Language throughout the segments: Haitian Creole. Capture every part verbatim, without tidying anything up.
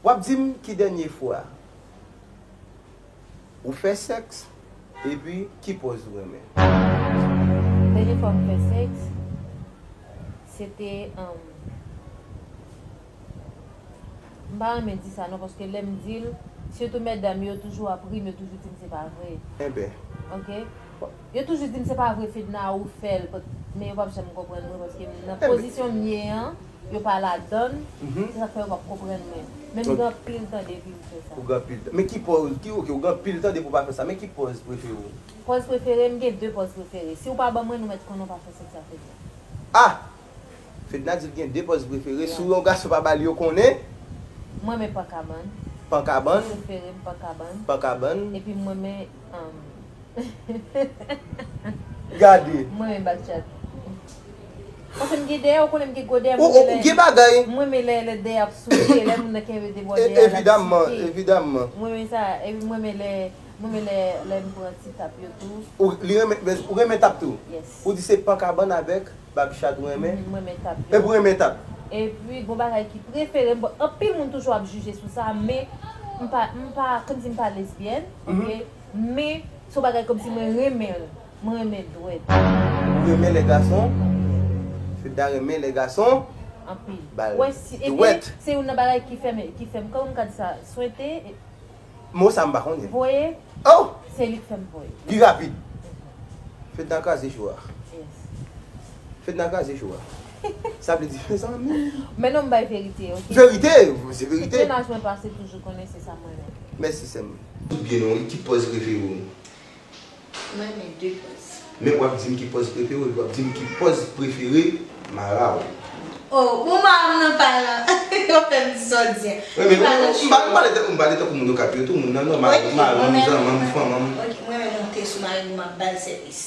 W ap di m ki dènye fwa ou fè sèks, epi ki pòz ou renmen? Dènye fwa m fè sèks, se te. Um, m pa renmen di sa non, paske lè m di l, sitou medam yo toujou ap ri m, yo toujou di m se pa vre. Enben. Ok? Yo toujou di m se pa vre Fedna ou fè l, men yo p ap janm konprann mwen paske nan pozisyon m ye an, yo pa ladan l, se sa k fè yo p ap konprann mwen. Men m gen anpil tan depi m fè sa. Ou gen anpil tan. Men ki pòz, ki, ok, ou gen anpil tan depi w pa fè sa, men ki pòz prefere w? Pòz prefere, m gen de pòz prefere. Si w pa ban mwen, nou mèt konnen w pa fè sèks avèk mwen. Ah! Fedna di l gen de pòz prefere. Si yon gason pa ba l yo konnen. M renmen pan kabann. Pan kabann. Pòz prefere m pan kabann. Pan kabann. Epi m renmen. Um, Gade. M renmen bak chat. Paske m gen dèyè, ou konnen m gen gwo dèyè. Ou gen bagay. M renmen lè lè dèyè ap soulye, lè moun nan kenbe de bò dèyè a l ap sike. Evidamman, evidamman. M renmen sa, epi m renmen lè, m renmen lè, lè m pran ti tap yo tou. Ou, li renmen, ou renmen tap tou? Yes. Ou di se pan kabann avèk bak chat ou renmen? M renmen tap yo. Epi ou renmen tap? Epi, gon bagay ki prefere m, bon, anpil moun toujou ap jije sou sa, men m pa, m pa, kòmsi m pa lesbyèn, ok? Men, se yon bagay kòmsi mwen renmen l. Mwen renmen dwèt. Ou renmen lè gason? Fedna renmen lè gason? Anpil. Ba l dwèt. Se youn nan bagay ki fè m, ki fè m, kòman m ka di sa, swete. Mo sa m pa konnen. Voye. Oh! Se li k fè m voye. Pi rapid. Fedna kraze cho a. Yes. Fedna kraze cho a. Sa vle di, mezanmi. Men non m bay verite, ok? Verite! Se verite. Tout mennaj mwen pase toujou konnen se sa mwen renmen. Mèsi sè m. Tout byen non, ki pòz prefere w? Mwen renmen de pòz. Men w ap di m ki pòz prefere w, epi w ap di m ki pòz prefere mara w. Oh, bon mara m nan pa la. Yo fè m di sa w di a. Wi, men m pa, m pa, m pale tankou, m pale tankou moun Okap yo tou, moun nan nòmal, mari m, zanmi m, fanmi m. Ok, mwen renmen monte sou mari m, m ap ba l sèvis.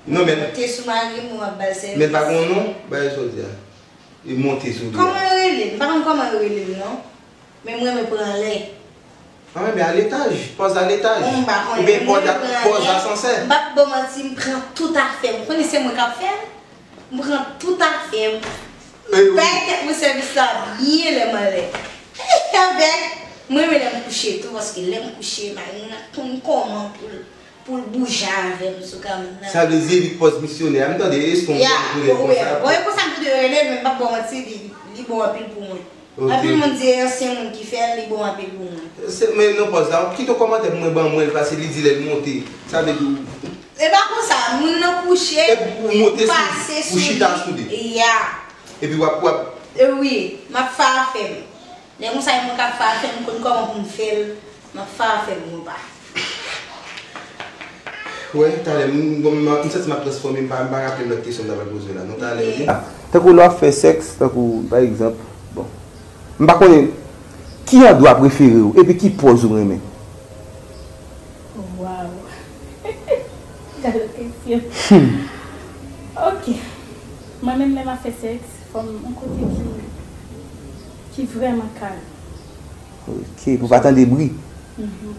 Non, men. Monte sou mari m, m ap ba l sèvis. Men l pa gen yon non, bagay sa w di a. Li monte sou li a. Kòman yo rele l? M pa konn kòman yo rele l non. Men m renmen pran anlè. Mwen renmen aletaj, pòz aletaj. Bon, m pa konnen, men mwen renmen pran anlè. Oubyen pòz asansè. M p ap ba w manti, m pran tout afè m. Ou konnen se mwen k ap fè l? M pran tout afè m. M bay tèt mwen sèvis la byen lè m anlè. Avèk, mwen renmen lè m kouche tou, paske lè m kouche, mari m nan konn kòman pou l pou l bouje avè m sou kabann nan. Sa vle di epi pòz misyonè a. M tande, èske w konn kouri konsa? Bon, e konsa m tou dwe rele l, men m p ap ba w manti, li, li bon anpil pou mwen. Anpil moun di e ansyen moun ki fè l, li bon anpil pou mwen. Se, men non pòz la, kite yon kòmantè pou mwen ban mwen l, paske li di lè l monte. Sa vle di w. E pa konsa, moun nan kouche, ou pase sou li. Epi w chita sou li. Ya. Epi w ap, w ap. E wi, m ap fè afè m. Lè konsa e mwen k ap fè afè m, m konn kòman pou m fè l, m ap fè afè m, mwen pa. Wè, talè, m, m, m, m santi m ap transfòme, m pa, m pa raple m lòt kesyon m ta pral poze w la, non, talè, wi. Tankou lè w ap fè sèks, tankou, pa egzanp, bon, m pa konnen, ki andwa prefere w, epi ki pòz ou renmen? Waw! Gade kesyon. Hmm. Ok. Mwen menm, lè m ap fè sèks, fò m yon kote ki, ki vrèman kalm. Ok, pou pa tande bri. Mhm.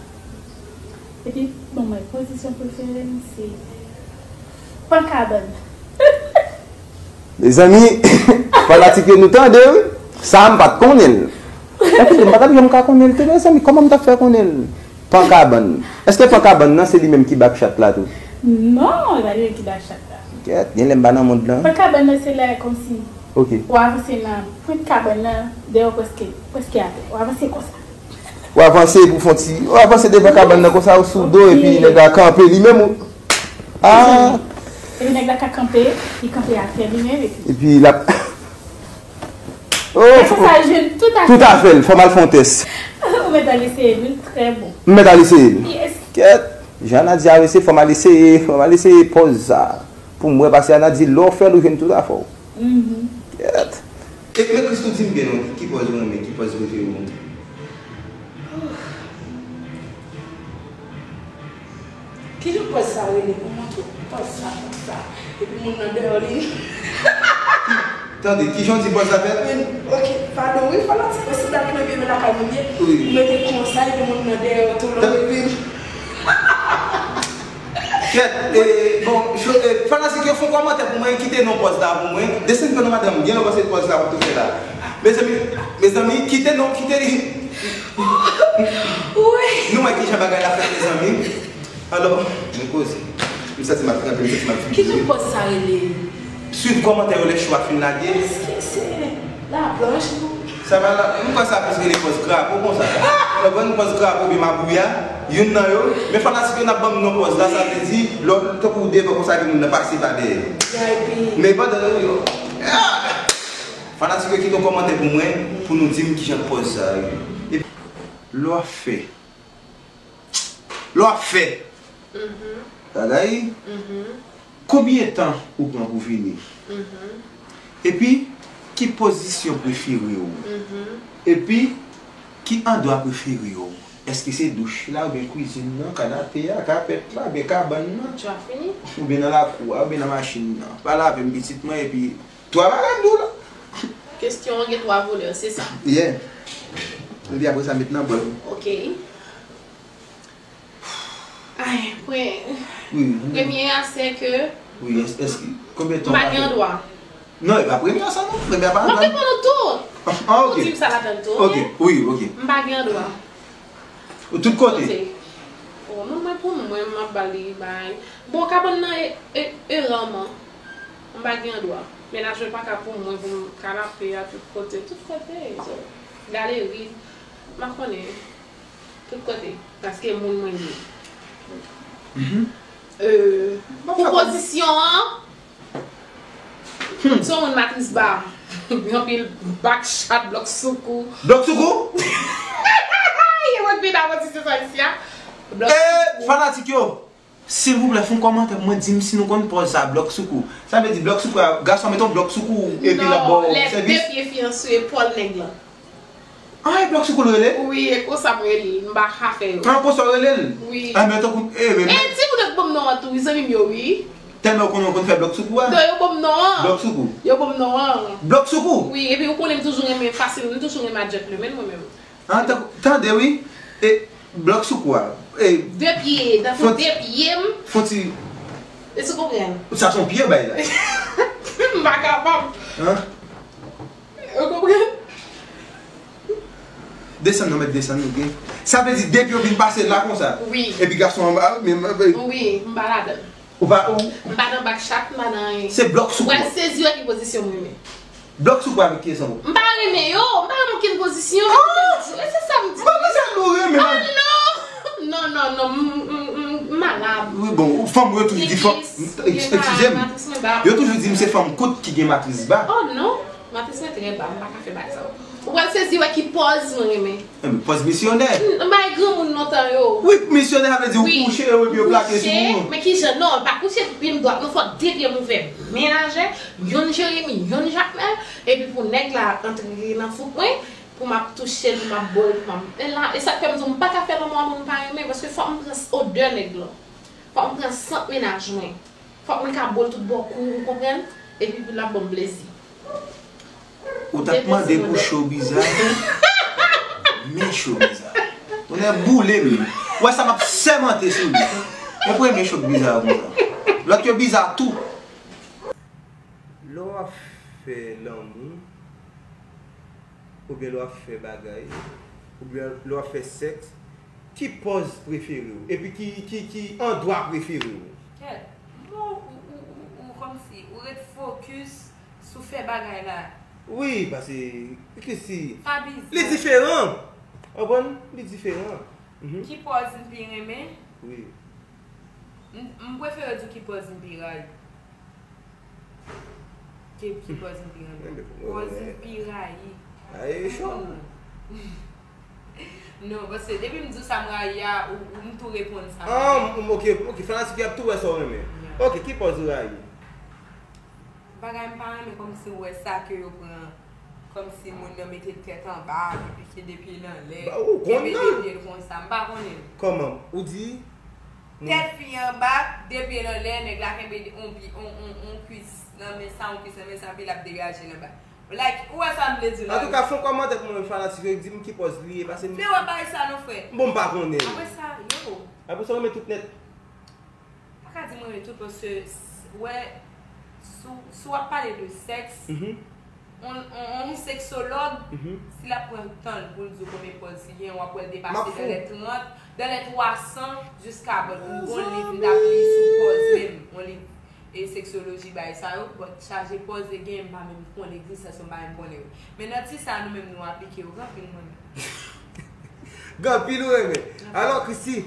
Epi, bon, mwen, pozisyon prefere m, se pan kabann. Mezanmi, fanatik yo nou tande, wi. Sa a m pa t konnen l. Epi, m pa t ap janm ka konnen l tou, mezanmi. Kòman m t ap fè konnen l? Pan kabann. Èske pan kabann nan se li menm ki bak chat la tou? Non, e pa li menm ki bak chat la. Kèt, gen lè m pa nan mond lan. Pan kabann nan se lè kòmsi w avanse nan pwent kabann nan, dèyè w prèske, prèske atè. W avanse konsa. W avanse pou fon ti, w avanse devan kabann nan konsa, ou sou do, epi nèg la kanpe li menm ou. Ah! Epi nèg la ka kanpe, li kanpe atè li menm, epi. Epi l ap. Oh, fò, tout afè l, fò m al fè yon tès. Ou mèt al eseye l, wi, trè bon. M mèt al eseye l. Yes. Kèt, jan Ana di a, wi, se fò m al eseye, fò m al eseye pòz sa. Pou m wè, paske Ana di lè w fè l, ou jwenn tout afè w. Kèt. E men Christoo, di m byen non, ki pòz ou renmen, ki pòz prefere w? Kijan pòz sa rele pou mwen tou? Pòz sa, pòz sa. Epi moun nan deyò li. Tande, kijan w di pòz la fèt? Ok, padon wi, fanatik mwen, si dat mwen vye men lakay mwen byen, ou mete konsa epi moun nan deyò tou lò epi. Kèt, e, bon, fanatik yo fè yon kòmantè pou mwen, kite non pòz la pou mwen. Desann fè non madanm, gen lè w panse pòz la w ap tou fè la. Mezanmi, mezanmi, kite non, kite li. Nou wè kijan bagay la fèt, mezanmi. Alò, nou koze. M santi m ap tranpe, m santi m ap figire. Kijan pòz sa rele? Swiv kòmantè yo lè cho a fin lage. Èske se laplanch non? Sa va la, m kwè sa plis rele pòz krapo konsa. Ou konprann pòz krapo oubyen mabouya, youn nan yo. Men fanatik yo n ap ban m non pòz la, sa vle di, lè w tankou devan konsa epi moun nan pase pa dèyè. Men pandan yo, yo, ah! Fanatik yo kite yon kòmantè pou mwen, pou nou di m kijan pòz sa ye. Epi, lè w ap fè, lè w ap fè bagay, konbyen tan ou pran pou vini? Epi, ki pozisyon prefere w? Epi, ki andwa prefere w? Èske se douch la, oubyen kwizin nan, kanape a, kapèt la, oubyen kabann nan? Oubyen nan lakou a, oubyen nan machin nan? Pale avè m, pitit mwen, epi twa bagay m di w la. Kesyon an gen twa volè, se sa? Yeah. Epi apre sa, met nan bòl. Ok. Ay, pre-, wi, premye a, se ke wi, èske, èske, konbyen tan w pa gen andwa? Non, e pa premye a sa non. Premye a pa andwa. M ap reponn ou tou. Ah, ok. Ou di m sa ladan tou, ok? Ok, wi, ok. M pa gen andwa. Ou tout kote? Tout kote. Oh, mwen, mwen, pou mwen, m ap ba li bay. Bon, kabann nan e, e, e raman. M pa gen andwa. Mennaj mwen pa ka pou mwen, pou m kanape a, tout kote, tout kote. So, galeri, m pa konnen. Tout kote. Paske moun mwen ye. Mhm. Euh, pou pozisyon an, hmm, m se yon moun matris ba. Gen anpil bak chat, blòk soukou. Blòk soukou? Yo mèt vin avè ti se sa isi a. Blòk soukou. Eh, fanatik yo, silvouplè, fè yon kòmantè pou mwen, di m si nou konn pòz sa, blòk soukou. Sa vle di blòk soukou a, gason mete yon blòk soukou epi l ap ba w sèvis? Non, lè de pye fi an sou epòl nèg lan. Ah, e blòk soukou l rele? Wi, e konsa m rele l, m pa ka fè yo. Ah, konsa w rele l? Wi. Ah, men tankou, eh, men, e timoun yo k ban m non an tou, wi, zanmi m yo, wi. Tèlman yo konnen w konn fè blòk soukou a? Non, yo ban m non an. Blòk soukou? Yo ban m non an. Blòk soukou? Wi, epi ou konnen m toujou renmen fasil, m toujou renmen a gentleman mwen menm. Ah, tan-, tande, wi. E blòk soukou a. E de pye, tankou de pye m. Fon ti. Èske w konprann? Sa se yon pye bay la. M pa kapab. Hein? Ou konprann? Desann non, mèt desann, ok. Sa vle di depi yo vin pase la konsa. Wi. Epi gason anba, men, men, wi, m pa ladan. Ou pa, ou m pa nan bak chat, m pa nan anyen. Se blòk soukou. Ou pral sezi wè ki pozisyon m renmen. Blòk soukou avèk ki ensemble? M pa renmen yo, m pa renmen okenn pozisyon. Ah! E se sa m di. M pa panse nou renmen. Ah, non! Non, non, non, m, m, m, m malad. Wi, bon, fanm yo toujou di fanm, eskize m. Yo toujou di m se fanm kout ki gen matris ba. Oh, non! Matris mwen trè ba, m pa ka fè bagay sa yo. Ou pral sezi wè ki pòz mwen renmen. Enben, pòz misyonè. M bay granmoun lontan yo. Wi, misyonè, sa vle di ou kouche yo epi yo plake sou ou. Kouche, men ki jan? Non, pa kouche pye m dwat, non, fò de pye m ouvè. Menaje, youn Jeremi, youn Jakmèl, epi pou nèg la antre nan fouk mwen, pou m ap touche l, pou m ap bo l, pou m ap, e la, e sa k fè m di w m pa ka fè lanmou a moun m pa renmen, paske fòk m pran s-, odè nèg lan. Fòk m pran sant mennaj mwen. Fòk mwen ka bo l tout bò kou, ou konprann? Epi pou l ap ban m plezi. Ou t ap mande pou cho biza. Men cho biza. Tonnè boule m. Ou wè sa m ap sèmante sou li. Men premye cho k biza konsa. Lòt yo biza tou. Lè w ap fè lanmou, oubyen lè w ap fè bagay, oubyen lè w ap fè sèks, ki pòz prefere w? Epi ki, ki, ki andwa prefere w? Kèt, bon, ou, ou, ou, ou kòmsi, ou ret fokis sou fè bagay la. Wi, paske, ki si, li diferan. Konprann? Li diferan. Mhm. Ki pòz m pi renmen? Wi. M, m prefere di w ki pòz m pi rayi. Ki, ki pòz m pi renmen? Pòz m pi rayi. Rayi cho. Non, paske depi m di w sa m rayi a, ou, ou m tou reponn sa m renmen. Ah, m, ok, ok, fanatik yo ap tou wè sa w renmen. Yeah. Ok, ki pòz ou rayi? Bagay m pa renmen kòmsi ou wè sa ke yo pran. Kòmsi moun nan mete tèt anba, epi ke de pye l anlè, kenbe de pye l konsa. M pa konnen l. Kòman? Ou di? Tèt fi anba, de pye l anlè, nèg la kenbe on pye, on, on, on kwis nan men sa, on kwis nan men sa, epi l ap degaje l anba. Like, ou wè sa m vle di la? Antouka, fè yon kòmantè pou mwen, fanatik yo, di m ki pòz li ye, paske m... Men wè bagay sa non, frè. Bon, m pa konnen. Apre sa, yo. Apre sa, w renmen tout nèt. Pa ka di mwen renmen tout, paske, s-, wè, si w, si w ap pale de sèks, mhm, On, on, on seksològ, si l ap pran tan l pou l di w konbyen pòz li gen, w ap wè l depase dan lè trant, dan lè twa san, jiska bòt. M gon liv m t ap li sou pòz menm, on liv e seksoloji bay sa yo, bòt chaje pòz e gen, m pa menm konn egzistans yo, m pa menm konnen yo. Men nan ti sa nou menm nou aplike yo gen anpil mwen menm. Gen anpil ou renmen. Alò, Chrissy,